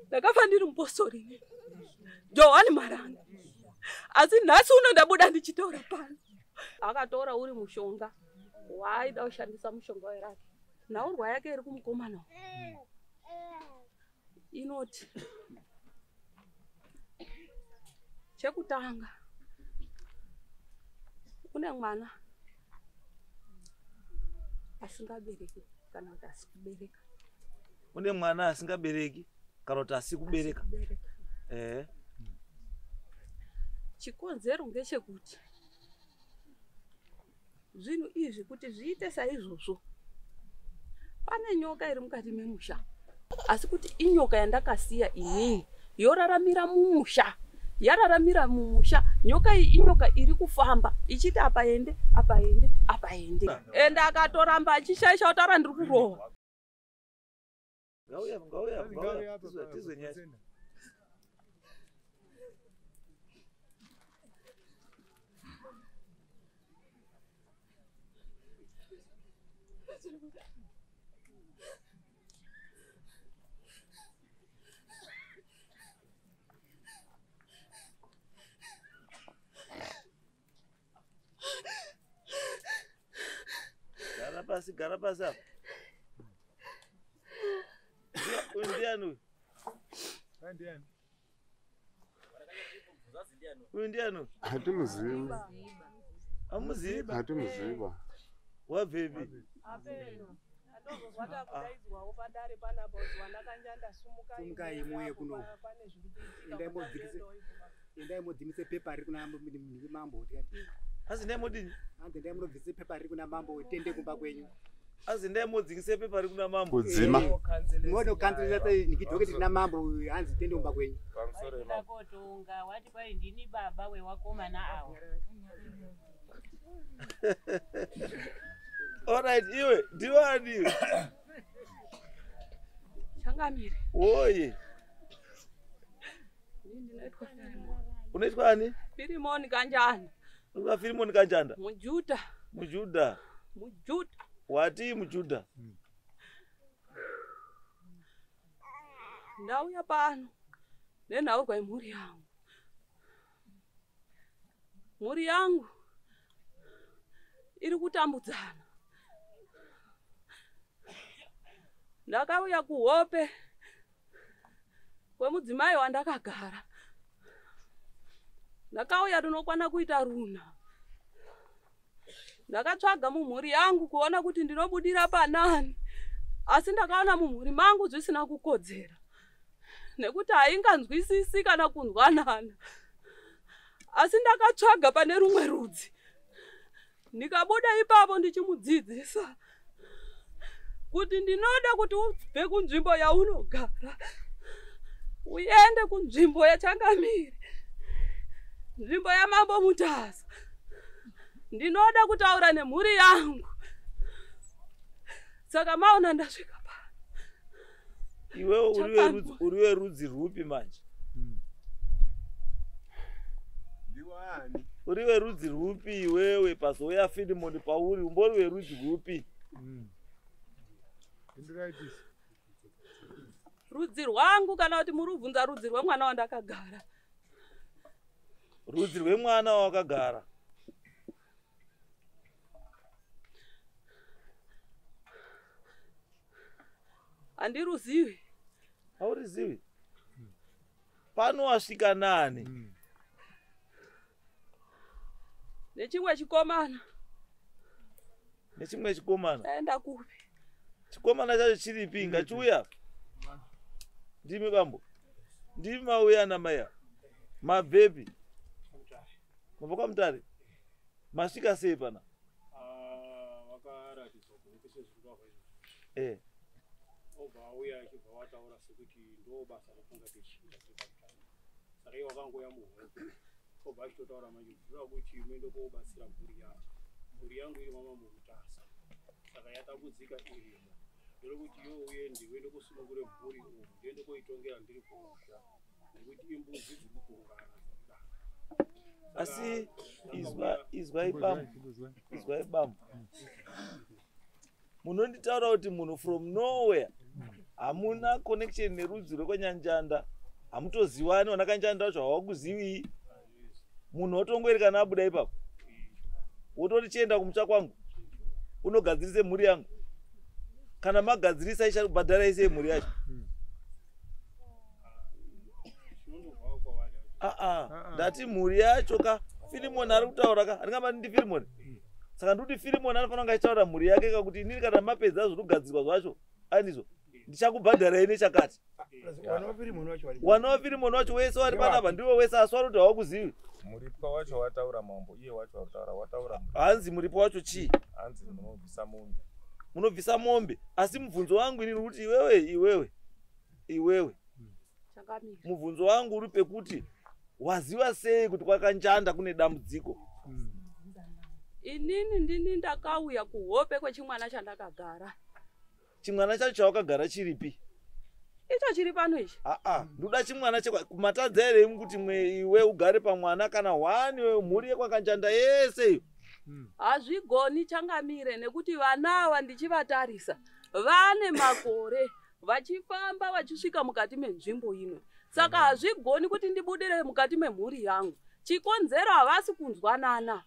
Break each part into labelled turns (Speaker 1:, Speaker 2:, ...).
Speaker 1: Ndakafa ndiri mupostori inini, Johani Maranga. Asi nhasi uno ndabuda ndichitaura pano. Akatora uri mushonga waaida kushandisa mushonga werake. Nhaurwa yake iri kumukomana inoti chekutanga une mwana asingabereki kana kuti asi kubereka.
Speaker 2: Une mwana asingabereki kana kuti asi kubereka.
Speaker 1: Chikonzero ngechekuti zvinhu izvi kuti zviite saizvozvo pane nyoka iri mukati memusha, asi kuti inyoka yandakasiya inini yoraramira mumusha, yararamira mumusha. Nyoka iyi inyoka iri kufamba ichiti apa ende apa ende apa ende, ende akatoramba achishaisha kutaura ndiri kurohwa.
Speaker 2: Ngauya, ngauya, ngauya. Tizwe nyaya. Gara pasi, gara pasi apa. Uyu ndiani uyu? Uyu ndiani?
Speaker 3: Hatimuzivi.
Speaker 2: Hamuzivi?
Speaker 3: Hatimuzivi.
Speaker 2: Wabvepi?
Speaker 4: Sumukai muye kuno. Endai modzimise pepa riri kuna mambo.
Speaker 2: Asi ndai modini?
Speaker 4: Hanzi ndai munobvise pepa riri kuna mambo tende kumba kwenyu.
Speaker 2: Asi ndai modzingise pepa riri kuna mambo.
Speaker 3: Kudzima.
Speaker 4: Monokanzeresa nikidhoketi kuna mambo hanzi tende kumba kwenyu.
Speaker 5: Pamusoro kotonga wati kwai ndini baba wewakomana awo.
Speaker 2: Alright, iwe ndiwani iwe?
Speaker 1: Changamire.
Speaker 2: Woye. Unoitwa ani?
Speaker 1: Firimoni Kanjanda.
Speaker 2: Unoitwa Firimoni Kanjanda?
Speaker 1: Mujuda.
Speaker 2: Mujuda.
Speaker 1: Mujuda.
Speaker 2: Wati Mujuda?
Speaker 1: Ndauya pano nenhaurwa yemhuri yangu. Mhuri yangu iri kutambudzana. Ndakauya kuhope kwemudzimai wandakagara. Ndakauya rinokwana kuita runa. Ndakatsvaga mumhuri yangu kuona kuti ndinobudira panani, asi ndakaona mumhuri mangu zvisina kukodzera nekuti hainganzwisisi kana kunzwanana. Asi ndakatsvaga pane rumwe rudzi, ndikabuda ipapo ndichimudzidzisa kuti ndinoda kuti ubve kunzvimbo yaunogara uende kunzvimbo yaChangamire, nzvimbo yaMambo Mutasa. Ndinoda kutaura nemhuri yangu. Saka maona ndasvika pano.
Speaker 2: Iwewe uri werudzi rwupi manje? Uri werudzi rwupi iwewe pazouya Firimoni pauri umbori werudzi rwupi?
Speaker 1: Rudzi rwangu kana kuti muri kubvunza rudzi rwemwana wandakagara?
Speaker 2: Rudzi rwemwana wawakagara.
Speaker 1: Handiruzivi.
Speaker 2: Haurizivi? Pano wasvika nani?
Speaker 1: Nechimwe chikomana.
Speaker 2: Nechimwe chikomana?
Speaker 1: Aenda kupi?
Speaker 2: Chikomana chacho chiripi? Ngachiuya. Ndimi bambo. Ndimi mauya namai. Mabvepi? Mabva kwaMutare? Masvika sei pana?
Speaker 6: Vakaratidzwa kuhope sezvirikahwa izvozvo. Obva auya achibva wataura sekuti ndo basa ratinga tichiita tiri paMutare. Saka iye wakangouya muhope obva achitotaura manje zvireva kuti muende kobatsira mhuri yangu. Mhuri yangu iri maMambo Mutasa. Saka yatambudzika irimo. Ndiri kuti iwe uende uende kosunungure mhuri umu ndiende koitongera ndiri kumusha nekuti imbudzi dziri kuungana dzakudaro.
Speaker 2: Asi izwai bambo. Izwai bambo. Munonditaura kuti munhu from nowhere Hamuna connection nerudzi rwekwanyanjanda, hamutoziwani. Vana Kanjanda vacho havakuzivi. Munhu wotongoeri kana abuda ipapo wototi chienda kumusha kwangu unogadzirise mhuri yangu. Kana magadzirisa ichakubhadharai sei mhuri yacho? Aa, ndati mhuri yacho ka. Filimoni ari kutaura ka, handingamba ndi Filimoni. Saka ndikuti Filimoni anofanira kunge achitaura mhuri yake ka, kuti inini kana mapedza zvokugadzirwa zvacho andizvo, ndichakubhadharai nechakati. Wana waFilimoni wacho wese wari panapa ndiwo wese, asi wari kuti hawakuzivi.
Speaker 3: Muripo wacho wataura mambo, iye wacho wataura, wataura.
Speaker 2: Hanzi muripo wacho chii?
Speaker 3: Hanzi munobvisa mombe.
Speaker 2: Munobvisa mombe. Asi mubvunzo wangu inini kuti iwewe, iwewe, iwewe, mubvunzo wangu uri pekuti waziva sei kuti kwaKanjanda kune dambudziko?
Speaker 1: Inini ndini ndakauya kuhope kwechimwana chandakagara.
Speaker 2: Chimwana chacho chawakagara chiripi?
Speaker 1: Icho chiri pano ichi.
Speaker 2: Aa, ndoda chimwana matadza here imi kuti iwe ugare pamwana kana hwani mhuri yekwaKanjanda yese iyo?
Speaker 1: Hazvigoni changamire, nekuti vana ava ndichivatarisa vane makore vachifamba vachisvika mukati menzvimbo ino, saka hazvigoni kuti ndibudire mukati memhuri yangu. Chikonzero havasi kunzwanana,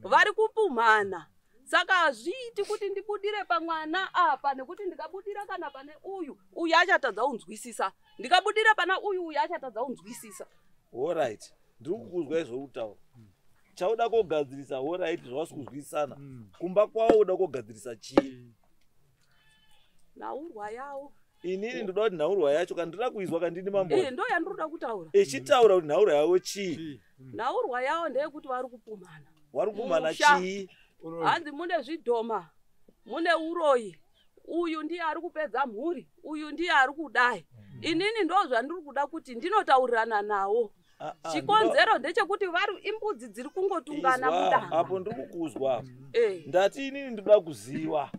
Speaker 1: vari kupumhana, saka hazviiti kuti ndibudire pamwana apa, nekuti ndikabudira kana pane uyu, uyu achatadza kunzwisisa, ndikabudira pana uyu, uyu achatadza kunzwisisa.
Speaker 2: Alright, ndiri kukuzwa izvo kutaura. Chauda kogadzirisa, alright, zvavasi kuzwisisana kumba kwavo, uda kogadzirisa chii?
Speaker 1: Nhaurwa yavo.
Speaker 2: Inini ndoda kuti nhaurwa yacho kana ndinoda kuizwa kandini mambo.
Speaker 1: Ndo yandinoda kutaura.
Speaker 2: Ichitaura kuti nhaurwa yavo chii?
Speaker 1: Nhaurwa yavo ndeyekuti vari kupumhana.
Speaker 2: Vari kupumhana chii?
Speaker 1: Hanzi mune zvidhoma, mune uroyi, uyu ndiye ari kupedza mhuri, uyu ndiye ari kudai. Inini ndo zvandiri kuda kuti ndinotaurirana nawo. Chikonzero ndechekuti vari imbudzi dziri kungotungana mudanga.
Speaker 2: Apo ndiri kukuzwa. Ndati inini ndoda kuziva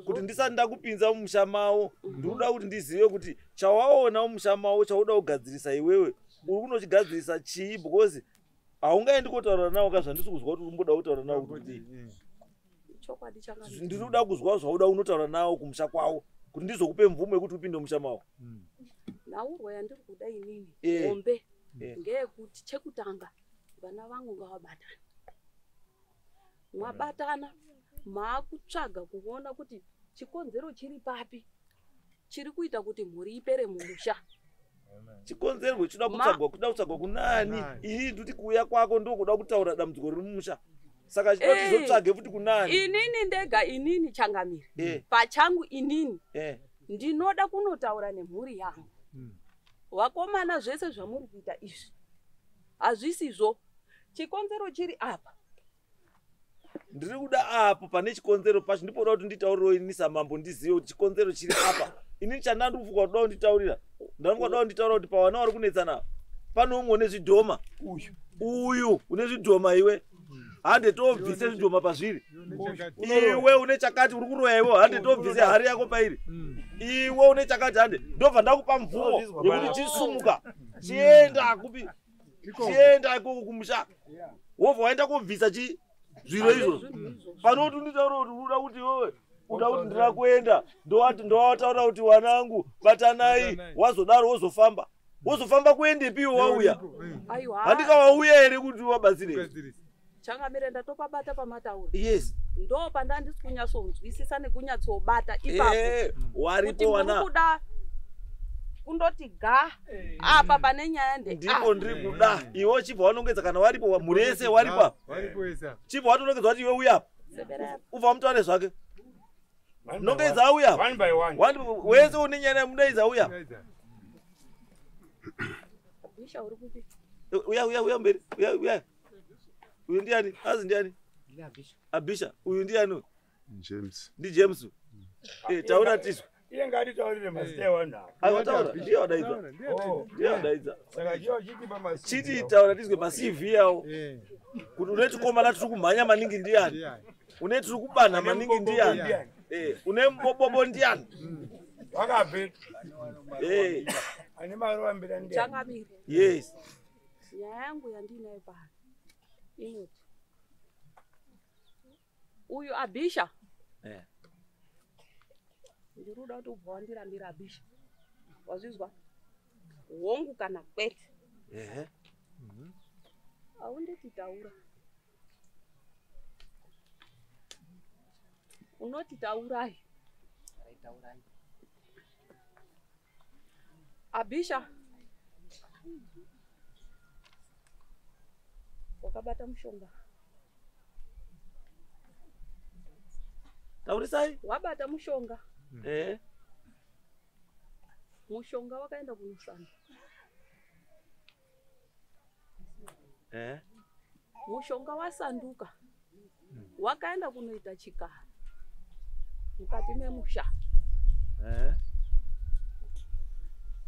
Speaker 2: kuti ndisati ndakupinza mumusha mavo, ndikuda kuti ndizive kuti chawaona mumusha mavo chauda kugadzirisa iwewe uri kunochigadzirisa chii, because haungaendi kotaura nawo ka zvandisi kuzwa kuti urimboda kutaura nawo kuti ndiri kuda kuzwa zvauda unotaura nawo kumusha kwavo kuti ndizokupe mvumo yekuti upinde mumusha mavo.
Speaker 1: Nhaurwa yandiri kuda inini hombe ngeyekuti chekutanga vana vangu ngavabatane. Mwabatana maakutsvaga kuona kuti chikonzero chiri papi chiri kuita kuti mhuri ipere mumusha.
Speaker 2: Chikonzero chinoda kutsvagwa, kuda kutsvagwa kunani? Ini ndikuti kuuya kwako ndokuda kutaura dambudziko riri mumusha, saka chinoda tizotsvage futi kunani?
Speaker 1: Inini ndega, inini changamire pachangu, inini ndinoda kunotaura nemhuri yangu. Vakomana, zvese zvamuri kuita izvi hazvisizvo. Chikonzero chiri apa.
Speaker 2: Ndiri kuda apo pane chikonzero pacho ndipoda kuti nditaurirewo inini samambo, ndizive kuti chikonzero chiri apa. Inini chandandikufunga kuti nditaurira, ndafunga kuda kunditaura kuti pavana vari kunetsana pane umwe une zvidhoma, uyu une zvidhoma, iwe hande tobvise zvidhoma pazviri, iwe une chakati uri kuroya iwe, hande tobvise hari yako pairi, iwe une chakati hande, ndobva ndakupa mvumo yekuti chisumuka chienda kupi, chienda ikoko kumusha, wobva waenda kobvisa chi zviro izvozvo. Pano kuti nditaura kuti uda kuti iwewe uda kuti ndira kuenda, ndowataura kuti wanangu batanai, wazodaro wozofamba, wozofamba kuendepi iwe wauya? Handika wauya here kuti wabatsire?
Speaker 1: Changamire, ndatopabata pamataura.
Speaker 2: Yes.
Speaker 1: Ndo pandandisi kunyatsonzwisisa nekunyatsobata ipapo.
Speaker 2: Waripo wana
Speaker 1: kuda kundoti ga apa pane nyaya nde
Speaker 2: ndipo ndiri kuda iwe uchibva wanongedza kana waripo mhuri yese waripo apa, chibva watonongedza kuti iwe uya apa, ubva wamutaure zvake, nongedza auya wese une nyaya mudaidza uya. Uya uya uya mberi, uya uya. Uyu ndiani? Azi ndiani? Abisha. Uyu ndiani?
Speaker 7: James.
Speaker 2: Ndi James. Taura tizwe.
Speaker 8: Iye ngatitaurire mazita evanhu ava.
Speaker 2: Aiwa, ndiye wadaidza. Ndiye wadaidza.
Speaker 8: Saka chiyo chitipa maCV.
Speaker 2: Chiti taura tizwe maCV yawo. Kuti une chikomana tiri kumhanya maningi ndiani? Une tiri kubanha maningi ndiani? Une mubobobo ndiani?
Speaker 8: Wakabve. Ane maruva mbira ndiani?
Speaker 1: Changamire.
Speaker 2: Yes.
Speaker 1: Nyaya yangu yandinayo pano inoti uyu Abisha Ndiri kuda kuti ubva wandirambira Bisha. Wazvizwa? Hongu kana kwete.
Speaker 2: Ehe.
Speaker 1: Haunditi taura. Unoti taurai. Abisha. Wakabata mushonga.
Speaker 2: Taurisai.
Speaker 1: Wabata mushonga.
Speaker 2: Eh.
Speaker 1: Mushonga wakaenda kunosanda.
Speaker 2: Eh.
Speaker 1: Mushonga wasanduka. Wakaenda kunoita chikara mukati memusha.
Speaker 2: Eh.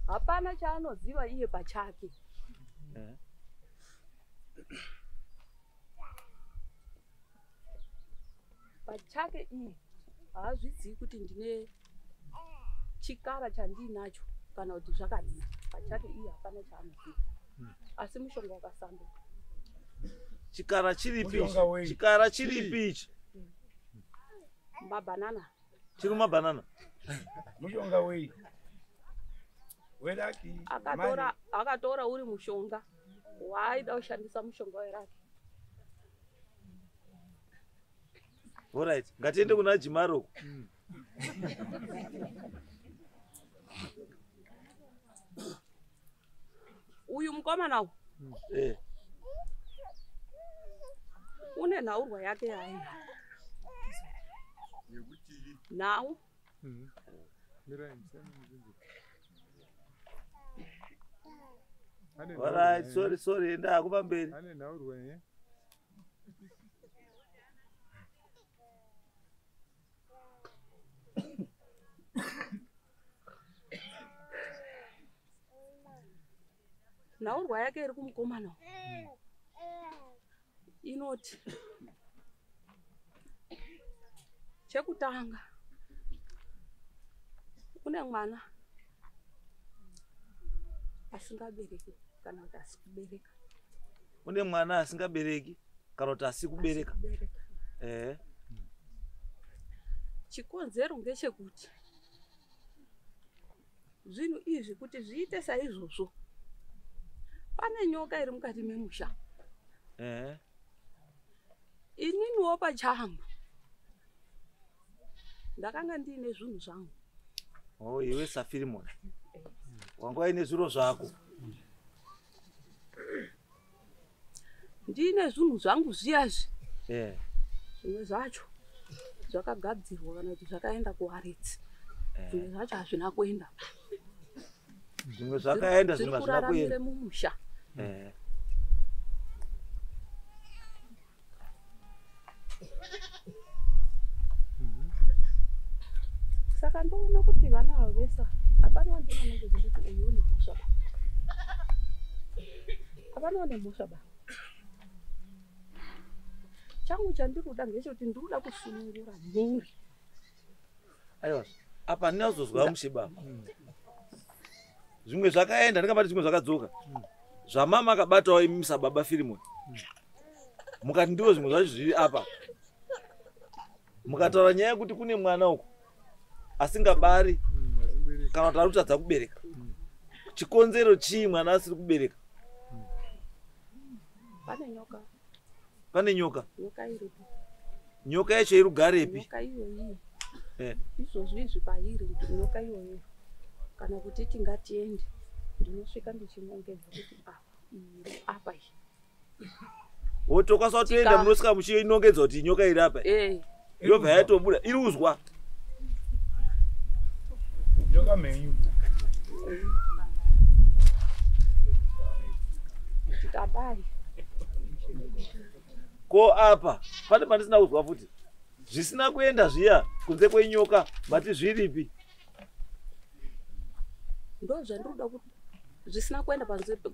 Speaker 1: Hapana chaanoziva iye pachake.
Speaker 2: Eh.
Speaker 1: Pachake iye haazvizivi kuti ndine chikara chandiinacho kana kuti zvakadii. Pachake iye hapana chaanoziva. Asi mushonga wakasanduka.
Speaker 2: Chikara chiripi?
Speaker 8: Mushonga wei?
Speaker 2: Chikara chiripi ichi?
Speaker 1: Mabhanana.
Speaker 2: Chiri mabhanana.
Speaker 8: Mushonga wei? Weraki.
Speaker 1: Akatora uri mushonga waaida kushandisa mushonga weraki.
Speaker 2: Alright, ngatiende kuna Jimaro.
Speaker 1: Uyu mukomana uyu
Speaker 2: Eh.
Speaker 1: une nhaurwa yake yaainayo. Nhau
Speaker 2: Alright, sorry, sorry, enda kupamberi.
Speaker 3: Ane nhaurwa eh?
Speaker 1: Nhaurwa yake iri kumukomana uyu inoti chekutanga une mwana asingabereki kana kuti asi kubereka.
Speaker 2: Une mwana asingabereki kana kuti asi kubereka. Eh.
Speaker 1: Chikonzero ngechekuti zvinhu izvi kuti zviite saizvozvo pane nyoka iri mukati memusha.
Speaker 2: Eh.
Speaker 1: Ininiwo pachangu ndakanga ndiine zvinhu zvangu.
Speaker 2: Oh, iwe Safirimon. Wanga waine zviro zvako.
Speaker 1: Ndiine zvinhu zvangu zviyazvi.
Speaker 2: Eh.
Speaker 1: Zvimwe zvacho zvakagadzirwa kana kuti zvakaenda kuwaridzi. Zvimwe zvacho hazvina kuenda.
Speaker 2: Zvimwe zvakaenda,
Speaker 1: Zviri
Speaker 2: zvimwe hazvina
Speaker 1: kuraramire
Speaker 2: kuenda.
Speaker 1: mumusha.
Speaker 2: Eh.
Speaker 1: Saka ndoona kuti vana ava vese hapana wandinonongedza kuti uyu une mhosva ba. Hapana une mhosva ba. Changu chandiri kuda ngechekuti ndiri kuda kusunungura mhuri.
Speaker 2: Aiwa, apa handina kuzozwa mushe baba. Zvimwe zvakaenda, ndingabati zvimwe zvakadzoka. Zvamama akabatawo imi sababa Firimon. Mukati ndiwo zvimwe zvacho zviri apa. Mukataura nyaya yekuti kune mwana uko asingabari kana kuti ari kutadza kubereka. Chikonzero chii mwana asiri kubereka?
Speaker 1: Pane nyoka.
Speaker 2: Pane nyoka.
Speaker 1: Nyoka iripo.
Speaker 2: Nyoka yacho iri kugarepi?
Speaker 1: Nyoka iyoyi.
Speaker 2: Eh.
Speaker 1: Izvozvi izvi pairi nyoka iyoyo. Kana kuti tingatiende ndinosvika ndichinongedza kuti apa iri apa iyi.
Speaker 2: Wotokwanisa kutoenda munosvika muchinongedza kuti nyoka iri apa.
Speaker 1: Eh.
Speaker 2: Yobva yatobuda iri uzwa.
Speaker 8: Nyoka mhenyu.
Speaker 1: Tikadai.
Speaker 2: Ko apa pane pandisina kuzwa futi. Zvisina kuenda zviya kunze kwenyoka mati zviripi?
Speaker 1: Ndo zvandinoda kuti zvisina kuenda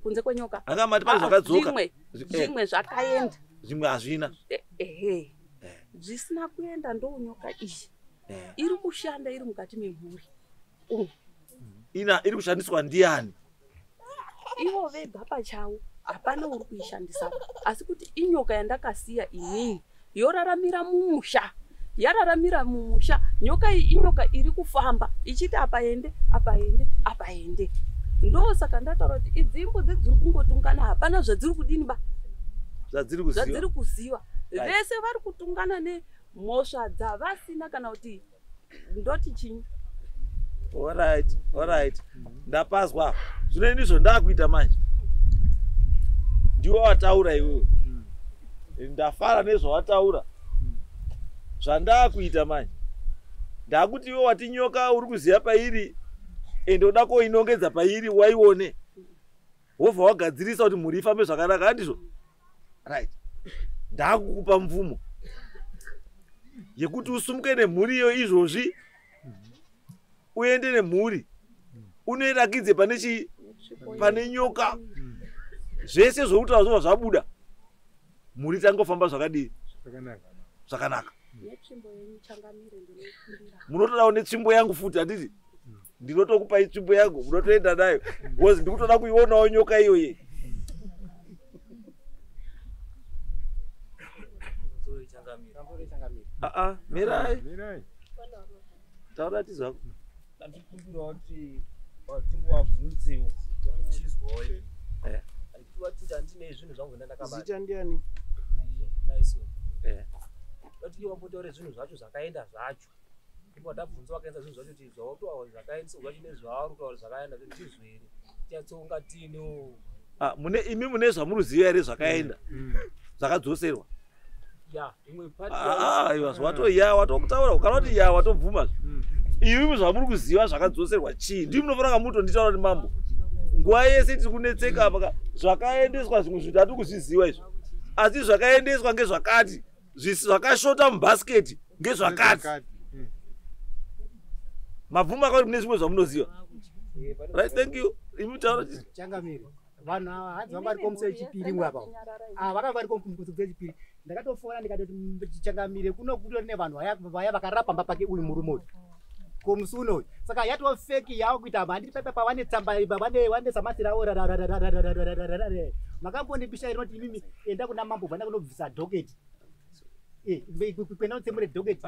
Speaker 1: kunze kwenyoka.
Speaker 2: Anga mati pane zvakadzoka.
Speaker 1: Zvimwe zvakaenda.
Speaker 2: Zvimwe hazvina.
Speaker 1: Ehe. Zvisina kuenda ndo nyoka iyi. Iri kushanda iri mukati memhuri.
Speaker 2: Ina iri kushandiswa ndiani?
Speaker 1: Ivo vega pachavo hapana uri kuishandisa. Asi kuti inyoka yandakasiya inini yoraramira mumusha. Yararamira mumusha. Nyoka iyi inyoka iri kufamba ichiti apa ende, apa ende, apa ende. Ndosaka ndataura kuti idzi imbudzi dziri kungotungana, hapana zvadziri kudini ba,
Speaker 2: zvadziri kuziva,
Speaker 1: zvadziri kuziva. Vese vari kutungana nemhosva dzavasina kana kuti ndoti chinyi.
Speaker 2: Alright, alright. Ndapazwa. Zvino ndizvo ndakuita manje. Ndiwe wataura iwewe. Ndafara nezvawataura. Zvandakuita manje. Ndakuti iwe wati nyoka uri kuziva pairi ende uda koinongedza pairi waione. Wobva wagadzirisa kuti mhuri ifambe zvakanaka, handizvo? Right. Ndakukupa mvumo yekuti usumuke nemhuri iyo izvozvi, uende nemhuri unoirakidze pane chii, pane nyoka. Zvese zvokutaura zvobva zvabuda, mhuri tangofamba zvakadii, zvakanaka. Munotodawo netsvimbo yangu futi, handiti? Ndinotokupai tsvimbo yangu, munotoenda nayo because ndikutoda kuionawo nyoka iyoye. Mirai, taura tizvako.
Speaker 7: Ndikumbirawo kuti tingovabvunzewo chizwawo ini. Andikuvatiti handine zvinhu zvangu zvandakabata.
Speaker 6: Zita ndiani?
Speaker 7: Naison. Ndati wambotaure zvinhu zvacho zvakaenda zvacho. Ndipo ndabvunza wakaenda zvinhu zvacho kuti zvawataura zvakaenda zvacho nezvauri kutaura zvakaenda ndizvo here. Tichatsonga tinewo.
Speaker 2: Mune imi mune zvamuruziva here zvakaenda? Zvakadzoserwa.
Speaker 7: Ya, imwe part.
Speaker 2: Aiwa, watoya watokutaura ukana kuti ya watobvuma. Imi zvamuri kuziva zvakadzoserwa chii? Ndimi munofanira mutonditaura kuti mambo. Nguva yese tiri kunetseka apa, zvakaendeswa zvimwe zvinhu tati kuzviziva izvo. Asi zvakaendeswa ngezvakati, zvakashota mubhasiketi ngezvakati. Mabvuma akati mune zvimwe zvamunoziva. Right, thank you. Imi taura
Speaker 4: Changamire. Vanhu ava hanzi vanga vari komusi wechipiri mwe apa. Vakanga vari komusi wechipiri. Ndakatofona ndikatoti Changamire kuno kutori nevanhu vaya vakarara pamba pake uyu murume uyu. Komusi unoyu. Saka yatova feki yawo kuita handiti paipa vane tsamba vane samasi ravo makambondibisha rinoti imimi enda kuna mambo bvana kunobvisa dhoketi. Kwenda kutsemure dhoketi.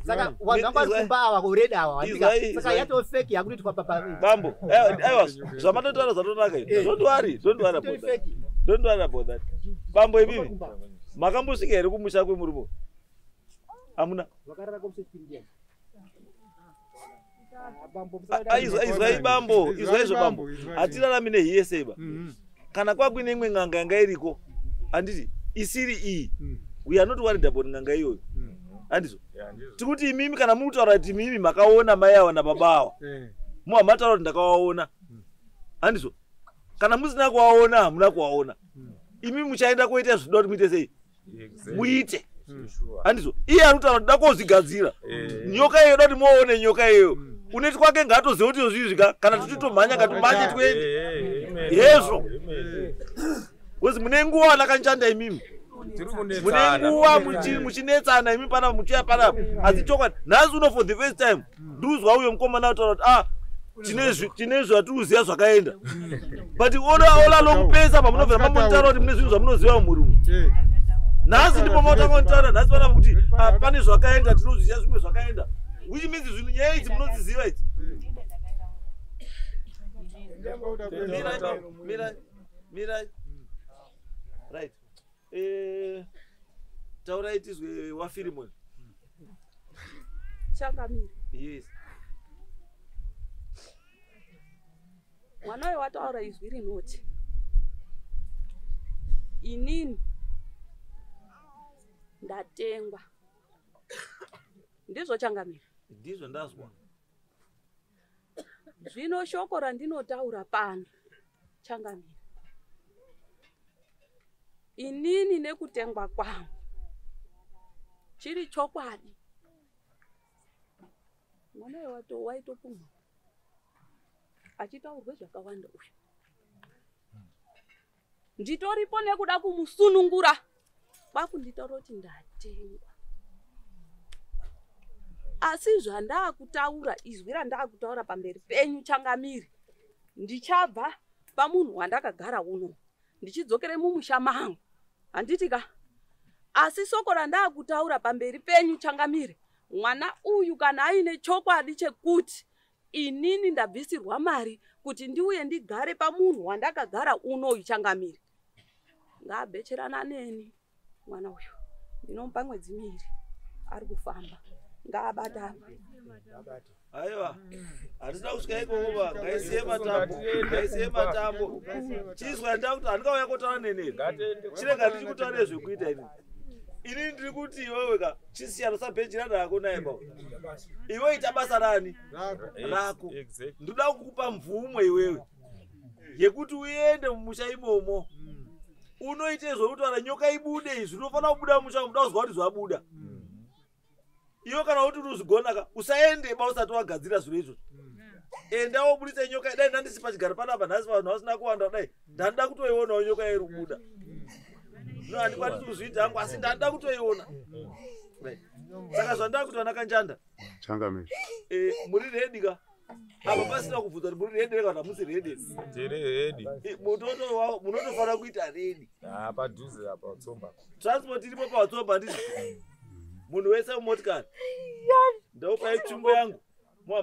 Speaker 4: Saka vanhu vanga vari kumba ava already ava. Saka yatova feki yakutoitwa papa.
Speaker 2: Bambo, aiwa zvamatotaura zvatonaka izvi. Don't worry, don't worry about that. Don't worry about that. Bambo imimi makambosvika here kumusha kwemurume? Hamuna.
Speaker 4: Vakarara komusi wechipiri ndiani?
Speaker 2: Izwai bambo, izwai zvo bambo. Hatirarami nehiyese ba. Kana kwakuine imwe n'anga yanga iriko, handiti isiri iyi. We are not worried about n'anga iyoyo. Handizvo? Tikuti imimi kana muri kutaura kuti imimi makaona mai ava nababa ava. Muha mataura kuti ndakavaona. Handizvo? Kana musina kuvaona, hamuna kuvaona. Imi muchaenda koita zvinoda kuti muite sei? Muite. Handizvo? Iye ari kutaura kuti da kozvigadzira. Nyoka iyoyo da kuti muone nyoka iyoyo. Uneti kwake ngaatoziva kuti izvizvi kana tichitomhanya ngatimhanye tiende. Hezvo. Because mune nguva nakanjanda imimi. Mune nguva muchinetsana imi panapa muchiuya panapa. Asi chokwadi nhasi uno for the first time ndikuzwa uyo mukomana ataura kuti tine zvatiri kuziva zvakaenda. But ola lokupesa pamunobvira mambotaura kuti mune zvinhu zvamunoziva mumhuri umu. Nhasi ndipo mautanga kutaura nhasi panapa kuti pane zvakaenda tinozviziva zvimwe zvakaenda. Which means zvinhu nyaya idzi munodziziva idzi. Mirai, mirai. Right. Taurai tizwe waFirimoni.
Speaker 1: Changamire.
Speaker 2: Yes.
Speaker 1: Mwana uyu wataura izwi rinoti inini ndatengwa. Ndizvo Changamire?
Speaker 2: Ndizvo ndazwa.
Speaker 1: Zvino shoko randinotaura pano Changamire, inini nekutengwa kwangu chiri chokwadi. Mwana uyu waitopumwa achitaurwe zvakawanda uyu. Nditoripo nekuda kumusunungura kwakunditaura kuti ndatengwa. Asi zvandakutaura, izwi randakutaura pamberi penyu Changamire, ndichabva pamunhu wandakagara uno ndichidzokere mumusha mangu. Handiti ka? Asi soko randakutaura pamberi penyu changamire, mwana uyu kana aine chokwadi chekuti inini ndabvisirwa mari kuti ndiuye ndigare pamunhu wandakagara unoyu changamire, ngaabecherana neni mwana uyu. Ndinomupa mwedzi miiri ari kufamba, ngaabata apa.
Speaker 2: Aiwa, hatisina kusvika ikoko ba, ngaisiye matambo, ngaisiye matambo. Chizwa ndakuti handingauya kotaura neni. Chirega ndichikutaura nezvekuita ini. Ini ndiri kuti iwewe ka chisiyana usabhenjerana rako naye ba. Iwe ita basa rani? Rako. Ndoda kukupa mvumo iwewe yekuti uende mumusha imomo. Unoite zvekutaura nyoka ibude izvi, unofanira kubuda mumusha unoda kuzwa kuti zvabuda. Iwe kana kuti unozvigona ka usaende ba usati wagadzira zviro izvozvo. Enda wobudisa nyoka, dai ndandisi pachigaro panapa nhasi vanhu vasina kuwanda dai ndandida kutoionawo nyoka iri kubuda. No, handikwanisi kuzviita hangu asi ndandida kutoiona. Saka zvandava kuti vana Kanjanda
Speaker 9: changamire,
Speaker 2: muri ready ka? Apa pasina kubvunza kuti muri ready kana hamusi ready.
Speaker 3: Tiri ready.
Speaker 2: Munotofanira kuita ready.
Speaker 3: Padhuze apa Tsomba.
Speaker 2: Transport iripo paTsomba ndizvo. Munhu wese mumotikari. Ndaupai tsvimbo yangu.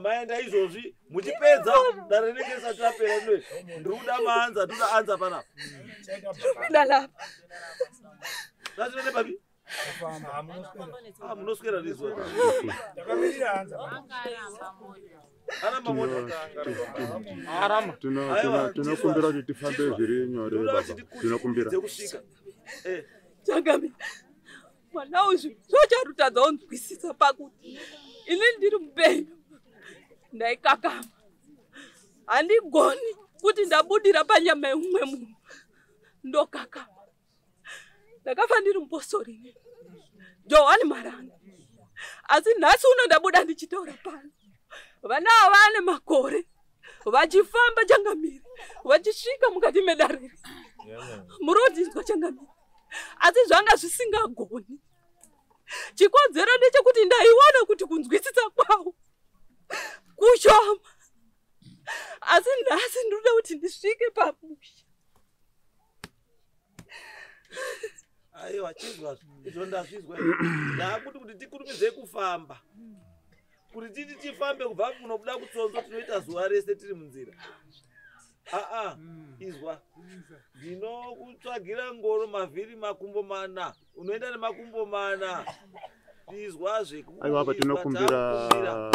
Speaker 2: Maenda izvozvi muchipedza dare rinenge risati rapera rino. Ndiri kuda maanza, ndiri kuda anza panapa.
Speaker 1: Ndiri lapha.
Speaker 2: Ndatinoende papi? Munoswera nezuva.
Speaker 9: Tinokumbira kuti tifambe zviri nyore baba. Tinokumbira.
Speaker 1: Changamire, mwana uyu zvocharutadza unzwisisa pakuti ini ndiri mupenyu ndaikakama. Handigoni kuti ndabudira panyama yeumwe munhu ndokakama. Ndakafa ndiri mupostori inini, Johani Maranga. Asi nhasi uno ndabuda ndichitaura pano. Vana ava vane makore vachifamba changamire, vachisvika mukati medare. Muri kundinzwa changamire? Asi zvanga zvisingagoni. Chikonzero ndechekuti ndaiona kuti kunzwisisa kwavo kushoma. Asi nhasi ndinoda kuti ndisvike pamusha.
Speaker 2: Aiwa, chizwa izvo ndazvizwa. Ndakuti kuti tikurumidze kufamba. Kuti titi tifambe kubva kunobuda kutsonzo tinoita zuva rese tiri munzira. Izwa. Ndinokutsvagira ngoro mavhiri makumbo mana. Unoenda nemakumbo mana. Izwazve.
Speaker 9: Aiwa apa tinokumbira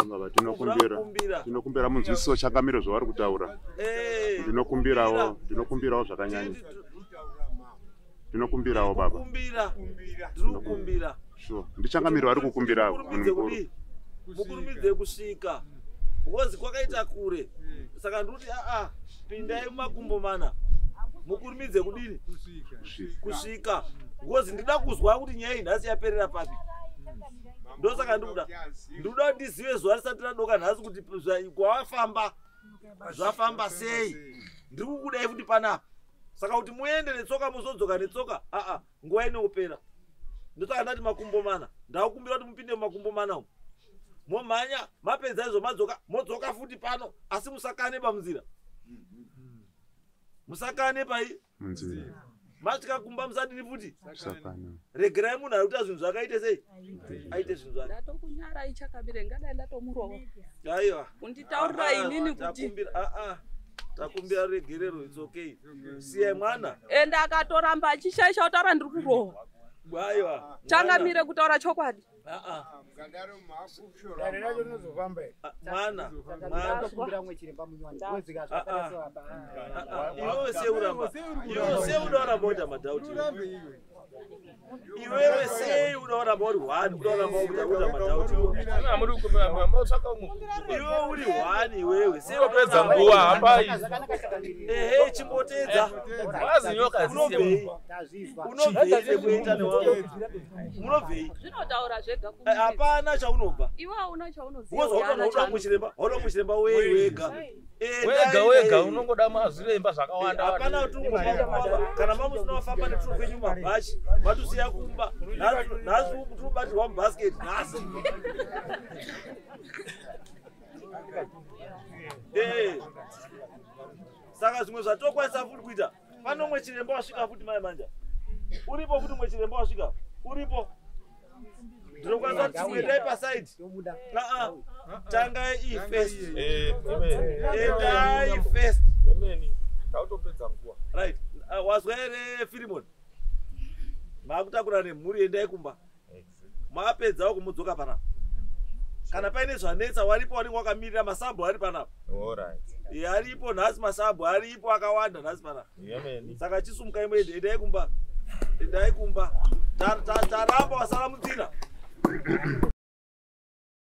Speaker 9: baba, tinokumbira. Tinokumbira munzwisiso changamire zvavari kutaura. Ndinokumbirawo, ndinokumbirawo zvakanyanya. Ndinokumbirawo baba.
Speaker 2: Ndinokumbira.
Speaker 9: Sure. Ndichangamire vari kukumbirawo munhu mukuru.
Speaker 2: Mukurumidze kusvika. Because kwakaita kure. Saka ndikuti pindai mumakumbo mana. Mukurumidze kudini? Kusvika. Because ndida kuzwa kuti nyaya iyi nhasi yaperera papi. Ndosaka ndikuda. Ndikuda kuti ndizive zuva risati radoka nhasi kuti kwawafamba zvafamba sei. Ndiri kukudai futi panapa. Saka kuti muende netsoka muzodzoka netsoka, nguva inopera. Ndosaka ndati makumbo mana. Ndakukumbira kuti mupinde mumakumbo mana umu. Momhanya, mapedza izvo madzoka, modzoka futi pano, asi musakane pamunzira. Musakane pai?
Speaker 9: Munzira.
Speaker 2: Masvika kumba musadini futi?
Speaker 9: Musakane.
Speaker 2: Regerai munhu ari kuita zvinhu zvakaite sei? Aite zvinhu zvake.
Speaker 1: Ndatokunyara ichakamire, ngadai ndatomurova.
Speaker 2: Aiwa.
Speaker 1: Kunditaurira inini kuti
Speaker 2: Takumbira regerero, it's okay. Siyai mwana.
Speaker 1: Ende akatoramba achishaisha kutaura ndiri kurohwa.
Speaker 2: Aiwa.
Speaker 1: Changamire kutaura chokwadi.
Speaker 2: Mwana. Iwewe sei uramba. Iwewe sei unoramba kuita madhauti. Iwewe sei unoramba uri one, unoramba kuita madhauti. Iwewe uri one iwewe. Sei
Speaker 3: unopedza nguva hambai.
Speaker 2: Ehe, chimbotedza.
Speaker 3: Wazi nyoka
Speaker 2: unobvei. Unobvei kuita newangu. Munobvei.
Speaker 1: Zvinotaura zvega
Speaker 2: kumbe. Hapana chaunobva.
Speaker 1: Iwe hauna chaunoziva.
Speaker 2: Unoda muchiremba, unoda muchiremba wei wega.
Speaker 3: Wega unongoda mazviremba zvakawanda.
Speaker 2: Hapana kuti ungofamba kana mamusina wafamba neturu kwenyu mabhachi, matusiya kumba. Nhasi tiri kubatirwa mubasket nhasi. Saka zvimwe zvatokwanisa futi kuita. Pano mwe chiremba wasvika futi mai manja. Uripo futi mwe chiremba wasvika. Uripo. Ndinokwanisa kuti endai pasaidi. Aa, tangai iyi first. Endai first.
Speaker 3: Tautopedza nguva.
Speaker 2: Right. Wazwa here Filimon? Maakutakura nemhuri, endai kumba. Mapedzawo kumudzoka panapa. Kana paine zvanetsa waripo wanenge wakamirira masabhu ari panapa. Aripo nhasi masabhu aripo akawanda nhasi panapa. Saka chisumukai muende, endai kumba. Endai kumba. Taramba wasara munzira.